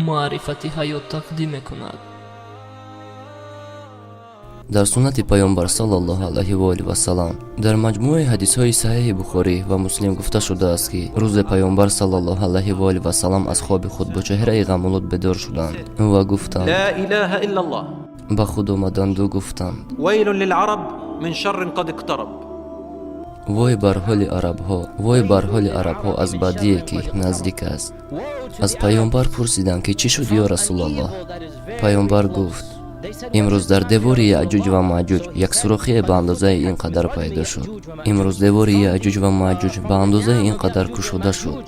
Маърифати ҳаёт тақдим мекунад. Дар суннати Паёмбар саллаллоҳу алайҳи ва олиҳи васаллам дар маҷмӯаи ҳадисҳои саҳеҳи Бухорӣ ва Муслим гуфта шудааст, ки рӯзе Паёмбар саллаллоҳу алайҳи ва олиҳи васаллам аз хоби худ бо чеҳраи ғамолуд бедор шуданд ва гуфтанд: لا إله إلا الله. Ба худ омаданду гуфтанд: ويل للعرب من شر قد اقترب. Вой бар ҳоли арабҳо, вой бар ҳоли арабҳо аз бадие, ки наздик аст. Аз Паёмбар пурсиданд, ки чӣ шуд, ё Расулаллоҳ? Паёмбар гуфт: имрӯз дар девори Яъҷуҷ ва Маъҷуҷ як сурохие ба андозаи ин қадар пайдо шуд. Имрӯз девори Яъҷуҷ ва Маъҷуҷ ба андозаи ин қадар кушода шуд,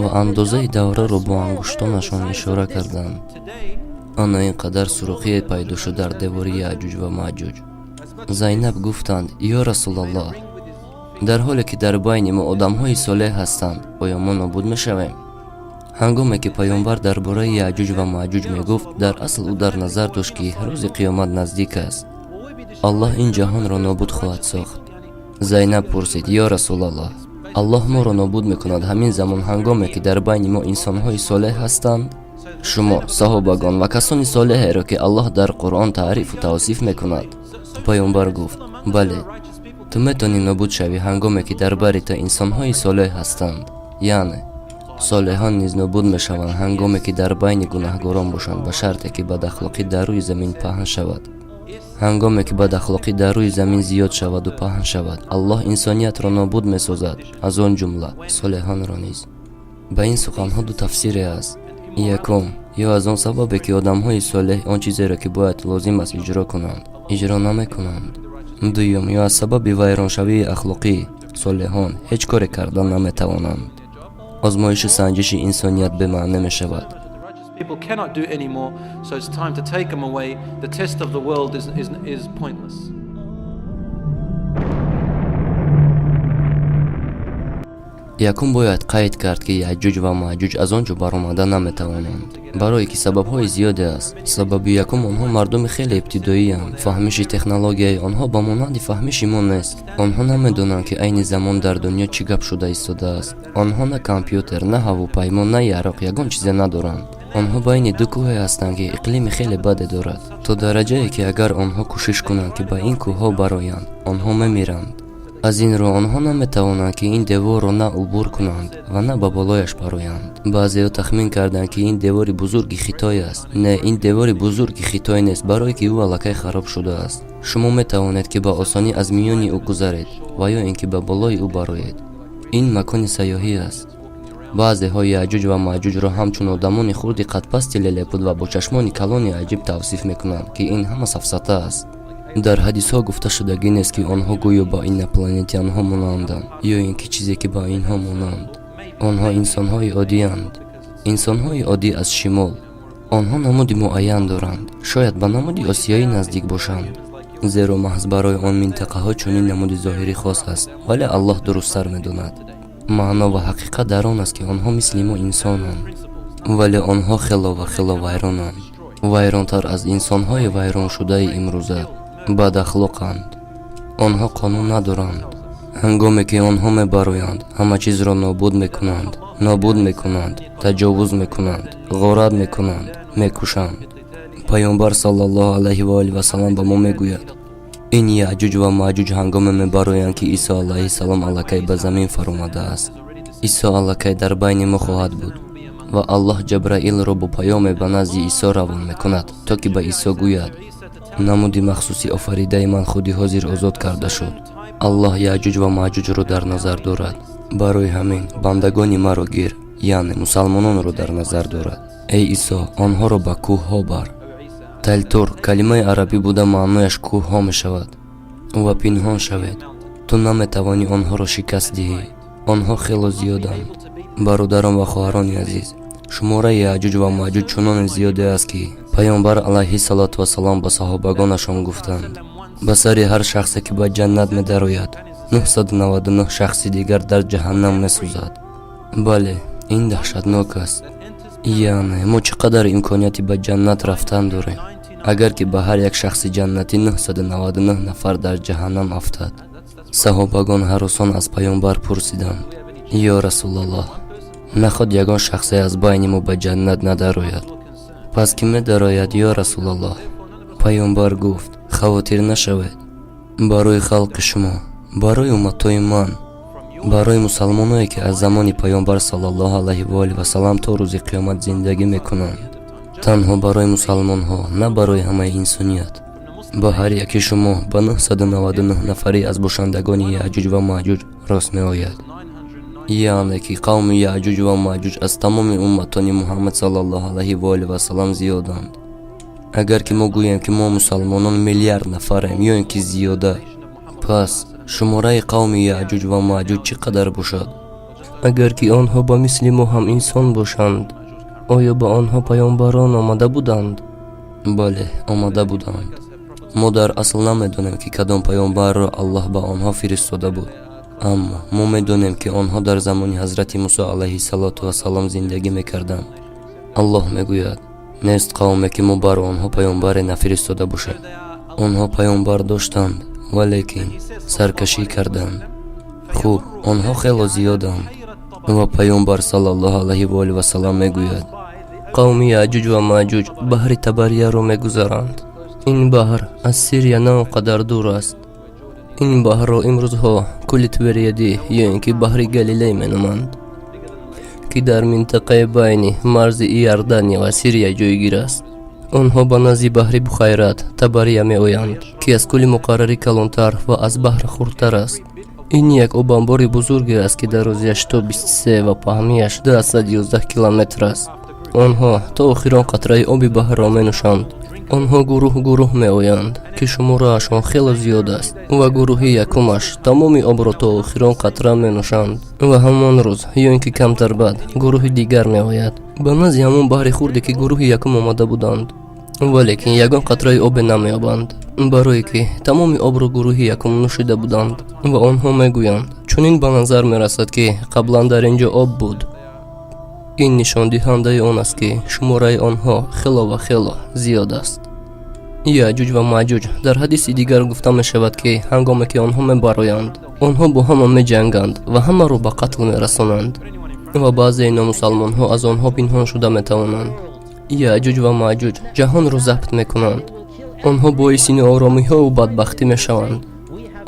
ва андозаи давраро бо ангуштонашон ишора карданд. Ана ин қадар сурохие пайдо шуд дар девори Яъҷуҷ ва Маъҷуҷ. Зайнаб гуфтанд: ё Расулаллоҳ, дар ҳоле ки дар байни мо одамҳои солеҳ ҳастанд, оё мо нобуд мешавем? Ҳангоме ки Паёмбар дар бораи Яъҷуҷ ва Маъҷуҷ мегуфт, дар асл ӯ дар назар дошт, ки рӯзи қиёмат наздик аст, Аллоҳ ин ҷаҳонро нобуд хоҳад сохт. Зайнаб пурсид: ё Расулаллоҳ, Аллоҳ моро нобуд мекунад ҳамин замон, ҳангоме ки дар байни мо инсонҳои солеҳ ҳастанд, шумо саҳобагон ва касони солеҳеро, ки Аллоҳ дар Қуръон таърифу тавсиф мекунад? Паёмбар гуфт: бале, ту метавонӣ нобуд шавӣ, ҳангоме ки дар бари ту инсонҳои солеҳ ҳастанд. Яъне солеҳон низ нобуд мешаванд, ҳангоме ки дар байни гунаҳгорон бошанд, ба шарте ки бадахлоқӣ дар рӯи замин паҳн шавад. Ҳангоме ки бадахлоқӣ дар рӯи замин зиёд шаваду паҳн шавад, Аллоҳ инсониятро нобуд месозад, аз он ҷумла солеҳонро низ. Ба ин суханҳо ду тафсире аст. Якум, ё аз он сабабе ки одамҳои солеҳ он чизеро, ки бояд лозим аст иҷро кунанд, иҷро намекунанд. Дуюм, ё аз сабаби вайроншавии ахлоқӣ солеҳон ҳеҷ коре карда наметавонанд. Озмоишу санҷиши инсоният бемаъне мешавад. People cannot do anymore, so it's time to take them away. The test of the world is pointless. Якум, бояд қайд кард, ки Яъҷуҷ ва Маъҷуҷ аз он ҷо баромада наметавонанд, барое ки сабабҳои зиёде аст. Сабаби якум: онҳо мардуми хеле ибтидоиянд. Фаҳмиши технологияи онҳо ба монанди фаҳмиши мо нест. Онҳо намедонанд, ки айни замон дар дунё чӣ гап шуда истодааст. Онҳо на компютер, на ҳавопаймо, на яроқ, ягон чизе надоранд. Онҳо байни ду кӯҳе ҳастанд, ки иқлими хеле баде дорад, то дараҷае ки агар онҳо кӯшиш кунанд, ки ба ин кӯҳҳо бароянд, онҳо мемиранд. Аз ин рӯ онҳо наметавонанд, ки ин деворро на убур кунанд ва на ба болояш бароянд. Баъзеҳо тахмин карданд, ки ин девори бузурги Хитой аст. Не, ин девори бузурги Хитой нест, барое ки ӯ аллакай хароб шудааст. Шумо метавонед, ки ба осонӣ аз миёни ӯ гузаред ва ё ин ки ба болои ӯ бароед. Ин макони сайёҳӣ аст. Баъзеҳо Яъҷуҷ ва Маъҷуҷро ҳамчун одамони хурди қадпасти лелепуд ва бо чашмони калони аҷиб тавсиф мекунанд, ки ин ҳама сафсата аст. Дар ҳадисҳо гуфта шудагӣ нест, ки онҳо гӯё ба инопланетянҳо монанданд ё ин ки чизе, ки ба инҳо монанд. Онҳо инсонҳои оддиянд, инсонҳои оддӣ аз шимол. Онҳо намуди муайян доранд, шояд ба намуди осиёӣ наздик бошанд, зеро маҳз барои он минтақаҳо чунин намуди зоҳирӣ хос аст, вале Аллоҳ дурусттар медонад. Маъно ва ҳақиқат дар он аст, ки онҳо мисли мо инсонанд, вале онҳо хело ва хело вайронанд, вайронтар аз инсонҳои вайроншудаи имрӯза, бадахлоқанд. Онҳо қонун надоранд. Ҳангоме ки онҳо мебароянд, ҳама чизро нобуд мекунанд, нобуд мекунанд, таҷовуз мекунанд, ғорат мекунанд, мекушанд. Паёмбар саллаллоҳу алайҳи ва олиҳи васаллам ба мо мегӯяд: ин Яъҷуҷ ва Маъҷуҷ ҳангоме мебароянд, ки Исо алайҳиссалом аллакай ба замин фаромадааст. Исо аллакай дар байни мо хоҳад буд ва Аллоҳ Ҷабраилро бо паёме ба назди Исо равон мекунад, то ки ба Исо гӯяд: намуди махсуси офаридаи ман худи ҳозир озод карда шуд. Аллоҳ Яъҷуҷ ва Маъҷуҷро дар назар дорад. Барои ҳамин бандагони маро гир, яъне мусалмононро дар назар дорад. Эй Исо, онҳоро ба кӯҳҳо бар. Талтур калимаи арабӣ буда, маънояш кӯҳҳо мешавад, ва пинҳон шавед. Ту наметавонӣ онҳоро шикаст диҳӣ, онҳо хело зиёданд. Бародарон ва хоҳарони азиз, шумораи Яъҷуҷ ва Маъҷуҷ чуноне зиёде аст, ки Паёмбар алайҳиссалоту вассалом ба саҳобагонашон гуфтанд: ба сари ҳар шахсе, ки ба ҷаннат медарояд, 999 шахси дигар дар ҷаҳаннам месӯзад. Бале, ин даҳшатнок аст. Яъне мо чӣ қадар имконияти ба ҷаннат рафтан дорем, агар ки ба ҳар як шахси ҷаннатӣ 999 нафар дар ҷаҳаннам афтад? Саҳобагон ҳаросон аз Паёмбар пурсиданд: ё Расулаллоҳ, наход ягон шахсе аз байни мо ба ҷаннат надарояд? Пас кӣ медарояд, ё Расулаллоҳ? Паёмбар гуфт: хавотир нашавед, барои халқи шумо, барои умматҳои ман, барои мусалмоное, ки аз замони паёмбар саллаллоҳу алайҳи ва олиҳи васаллам то рӯзи қиёмат зиндагӣ мекунанд, танҳо барои мусалмонҳо, на барои ҳамаи инсоният. Ба ҳар яки шумо ба 999 нафари аз бошандагони Яъҷуҷ ва Маъҷуҷ рост меояд. Яъне ки қавми Яъҷуҷ ва Маъҷуҷ аз тамоми умматони Муҳаммад саллаллоҳу алайҳи ва олиҳи васаллам зиёданд. Агар ки мо гӯем, ки мо мусалмонон миллиард нафарем ё ин ки зиёда, пас шумораи қавми Яъҷуҷ ва Маъҷуҷ чӣ қадар бошад? Агар ки онҳо ба мисли мо ҳам инсон бошанд, оё ба онҳо паёмбарон омада буданд? Бале, омада буданд. Мо дар асл намедонем, ки кадом паёмбарро Аллоҳ ба онҳо фиристода буд, аммо мо медонем, ки онҳо дар замони ҳазрати Мусо алайҳиссалоту вассалом зиндагӣ мекарданд. Аллоҳ мегӯяд: нест қавме, ки мо бар онҳо паёмбаре нафиристода бошем. Онҳо паёмбар доштанд, валекин саркашӣ карданд. Хуб, онҳо хело зиёданд. Ва паёмбар саллаллоҳу алайҳи ва олиҳи васаллам мегӯяд: Қавми Яъҷуҷ ва Маъҷуҷ баҳри Табарияро мегузаранд. Ин баҳр аз Сирия на он қадар дур аст. Ин баҳрро имрӯзҳо кӯли Тивериадӣ ё ин ки баҳри Галилей меноманд, ки дар минтақаи байни марзи Иордания ва Сирия ҷойгир аст. Онҳо ба назди баҳри Бухайрат Табария меоянд, ки аз кӯли муқаррарӣ калонтар ва аз баҳр хурдтар аст. Ин як обанбори бузурге аст, ки дарозиаш то 23 ва паҳнияш 211 километр аст. Онҳо то охирон қатраи оби баҳрро менӯшанд. Онҳо гурӯҳ гурӯҳ меоянд, ки шумораашон хело зиёд аст, ва гурӯҳи якумаш тамоми обро то охирон қатра менӯшанд. Ва ҳамон рӯз ё ин ки камтар баъд гурӯҳи дигар меояд ба назди ҳамон баҳри хурде, ки гурӯҳи якум омада буданд, валекин ягон қатраи обе намеёбанд, барое ки тамоми обро гурӯҳи якум нӯшида буданд. Ва онҳо мегӯянд: чунин ба назар мерасад, ки қаблан дар ин ҷо об буд. Ин нишондиҳандаи он аст, ки шумораи онҳо хело ва хело зиёд аст. Яъҷуҷ ва Маъҷуҷ дар ҳадиси дигар гуфта мешавад, ки ҳангоме ки онҳо мебароянд, онҳо бо ҳама меҷанганд ва ҳамаро ба қатл мерасонанд, ва баъзеи номусалмонҳо аз онҳо пинҳон шуда метавонанд. Яъҷуҷ ва Маъҷуҷ ҷаҳонро забт мекунанд. Онҳо боиси нооромиҳову бадбахтӣ мешаванд.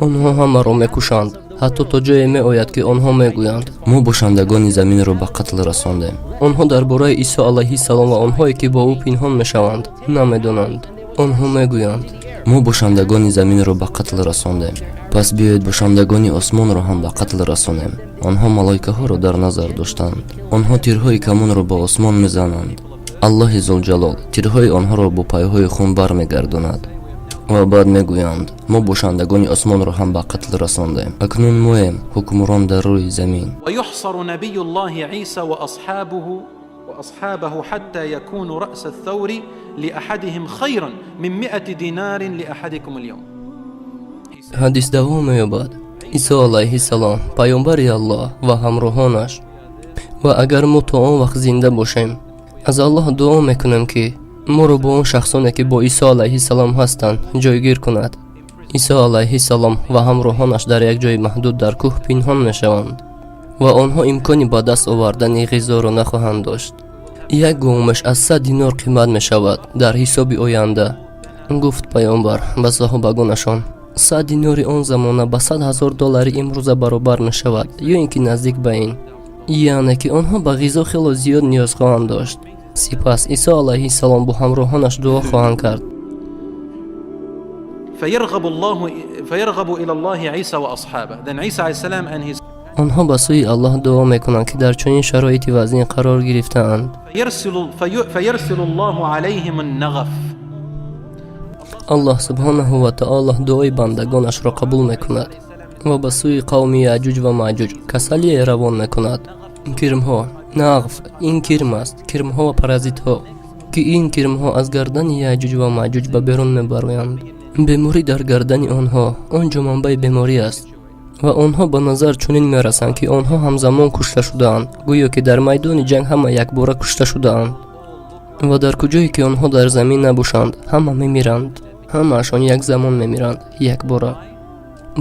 Онҳо ҳамаро мекушанд, ҳатто то ҷое меояд, ки онҳо мегӯянд: мо бошандагони заминро ба қатл расондем. Онҳо дар бораи Исо алайҳиссалом ва онҳое, ки бо ӯ пинҳон мешаванд, намедонанд. Онҳо мегӯянд: мо бошандагони заминро ба қатл расондем, пас биёед бошандагони осмонро ҳам ба қатл расонем. Онҳо малоикаҳоро дар назар доштанд. Онҳо тирҳои камонро ба осмон мезананд. Аллоҳи Зулҷалол тирҳои онҳоро бо пайҳои хун бармегардонад. Ва баъд мегӯянд: мо бошандагони осмонро ҳам ба қатл расондем, акнун моем ҳукмрон дар рӯи замин. ويحصر نبي الله عيسى وأصحابه حتى يكون رأس الثور لأحدهم خيرا من 100 دينار لأحدكم اليوم. Ҳадис давом меёбад. Исо алайҳиссалом, паёмбари Аллоҳ, ва ҳамроҳонаш, ва агар мо то он вақт зинда бошем, аз Аллоҳ дуо мекунем, ки моро бо он шахсоне, ки бо Исо алайҳиссалом ҳастанд, ҷойгир кунад. Исо алайҳиссалом ва ҳамроҳонаш дар як ҷои маҳдуд дар кӯҳ пинҳон мешаванд ва онҳо имкони ба даст овардани ғизоро нахоҳанд дошт. Як говмеш аз 100 динор қимат мешавад дар ҳисоби оянда, гуфт паёмбар ба саҳобагонашон. 100 динори он замона ба 100 000 доллари имрӯза баробар мешавад ё ин ки наздик ба ин. Яъне ки онҳо ба ғизо хело зиёд ниёз хоҳанд дошт. Сипас Исо алайҳиссалом бо ҳамроҳонаш дуо хоҳанд кард. فيرغب إلى الله عيسى وأصحابه. Then عيسى عليه السلام and his Онҳо ба сӯи Аллоҳ дуо мекунанд, ки дар чунин шароити вазнин қарор гирифтаанд. فيرسل الله عليهم النغف. Аллоҳ субҳонаҳу ва таоло дуои бандагонашро қабул мекунад ва ба сӯи қавми Яъҷуҷ ва Маъҷуҷ касалие равон мекунад. Кирмҳо, нағф ин кирм аст, кирмҳо ва паразитҳо, ки ин кирмҳо аз гардани Яъҷуҷ ва Маъҷуҷ ба берун мебароянд. Беморӣ дар гардани онҳо, он ҷо манбаи беморӣ аст, ва онҳо ба назар чунин мерасанд, ки онҳо ҳамзамон кушта шудаанд, гӯё ки дар майдони ҷанг ҳама якбора кушта шудаанд. Ва дар куҷое ки онҳо дар замин набошанд, ҳама мемиранд, ҳамаашон як замон мемиранд, якбора.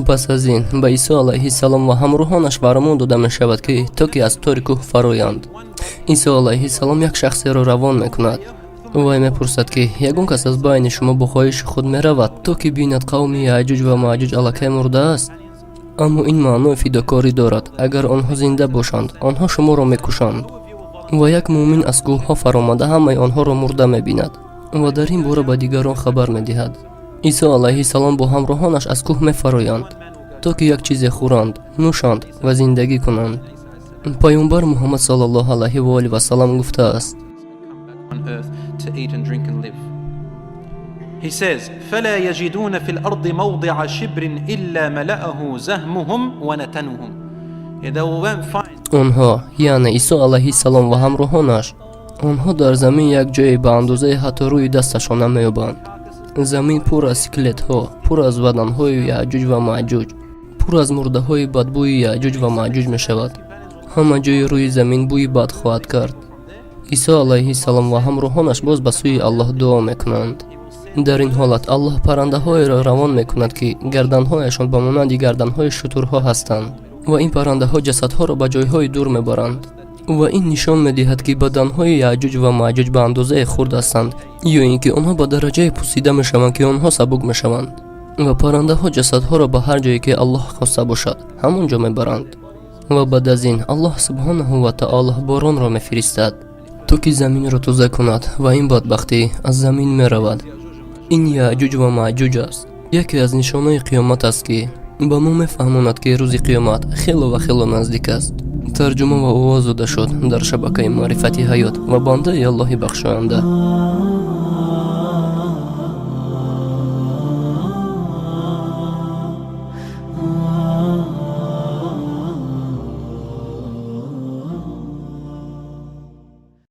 Пас аз ин ба Исо алайҳиссалом ва ҳамроҳонаш фармон дода мешавад, ки то ки аз тори кӯҳ фароянд. Исо алайҳиссалом як шахсеро равон мекунад. Вай мепурсад, ки ягон кас аз байни шумо бо хоҳиши худ меравад, то ки бинад, қавми Яъҷуҷ ва Маъҷуҷ аллакай мурдааст? Аммо ин маънои фидокорӣ дорад. Агар онҳо зинда бошанд, онҳо шуморо мекушанд. Ва як муъмин аз кӯҳҳо фаромада, ҳамаи онҳоро мурда мебинад ва дар ин бора ба дигарон хабар медиҳад. Исо алайҳиссалом бо ҳамроҳонаш аз кӯҳ мефароянд, то ки як чизе хӯранд, нӯшанд ва зиндагӣ кунанд. Паёмбар Муҳаммад саллаллоҳу алайҳи ва олиҳи васаллам гуфтааст: On earth to eat and drink and live. He says, فلا يجدون في الأرض موضع شبر إلا ملأه زهمهم ونتنهم. Yeah, they won't find Онҳо, яъне Исо алайҳиссалом ва ҳамроҳонаш, онҳо дар замин як ҷое ба андозаи ҳатто рӯи дасташон намеёбанд. Замин пур аз скелетҳо, пур аз баданҳои Яъҷуҷ ва Маъҷуҷ, пур аз мурдаҳои бадбӯи Яъҷуҷ ва Маъҷуҷ мешавад. Ҳама ҷои рӯи замин бӯи бад хоҳад кард. Исо алайҳиссалом ва ҳамроҳонаш боз ба сӯи Аллоҳ дуо мекунанд. Дар ин ҳолат Аллоҳ паррандаҳоеро равон мекунад, ки гарданҳояшон ба монанди гарданҳои шутурҳо ҳастанд, ва ин паррандаҳо ҷасадҳоро ба ҷойҳои дур мебаранд. Ва ин нишон медиҳад, ки баданҳои Яъҷуҷ ва Маъҷуҷ ба андозаи хурд ҳастанд ё ин ки онҳо ба дараҷае пусида мешаванд, ки онҳо сабук мешаванд, ва паррандаҳо ҷасадҳоро ба ҳар ҷое, ки Аллоҳ хоста бошад, ҳамон ҷо мебаранд. Ва баъд аз ин Аллоҳ субҳонаҳу ва таоло боронро мефиристад, то ки заминро тоза кунад, ва ин бадбахтӣ аз замин меравад. Ин Яъҷуҷ ва Маъҷуҷ аст. Яке аз нишонаи қиёмат аст, ки ба мо мефаҳмонад, ки рӯзи қиёмат хело ва хело наздик аст. Тарҷума ва овоз дода шуд дар шабакаи Маърифати ҳаёт ва бандаи Аллоҳи бахшоянда.